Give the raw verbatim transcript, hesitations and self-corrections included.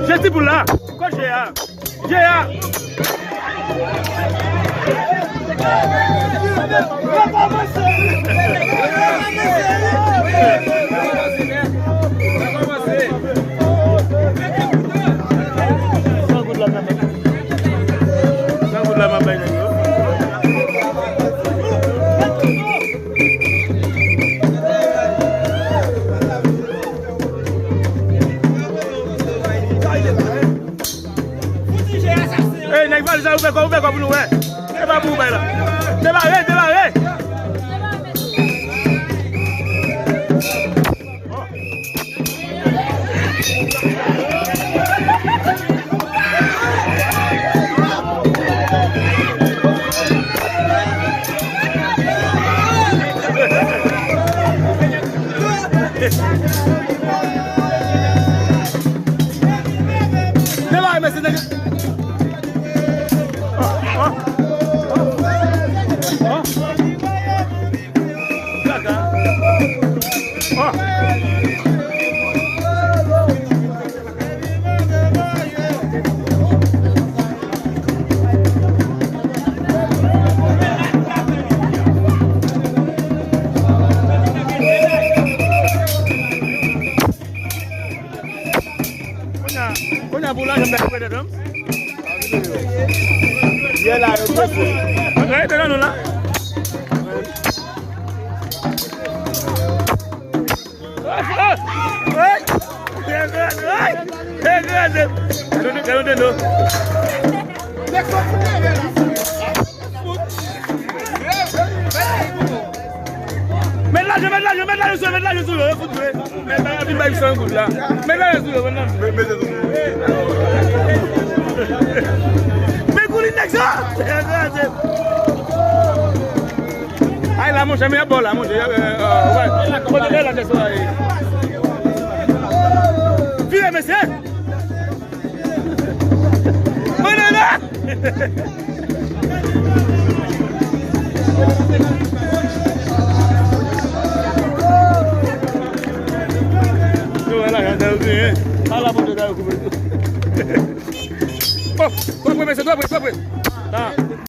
Jezi pou la. Kot Jezi a? Jezi a. San goud la m ap bay nèg yo. Ey, nèg valiz la, ouvè kò, ouvè kò pou nou wè. Se pa pou ou bay la. Demare, demare. Demare, mesye, nèg. Kounye a, kounye a pou lajan m ta prete non. Yè la yo prese. Rete nan nou la. Hey! Hey! Hey! Hey! Hey! Hey! Met lajan, met lajan, met lajan sou yo, met lajan sou yo, yo fout jwe. Met lajan, vin bay san goud la. Met lajan sou yo, met lajan sou yo. Men kou li nèg sa. Ay la, monchè, men y ap ba w la, monchè. Kote de la tèt sa ye? Vire, mesye. Mwen la. Yo, wè la, jan sa yo genyen. Ala pou de la yo koupe. Oh, twò pre, mesye, twò pre, twò pre.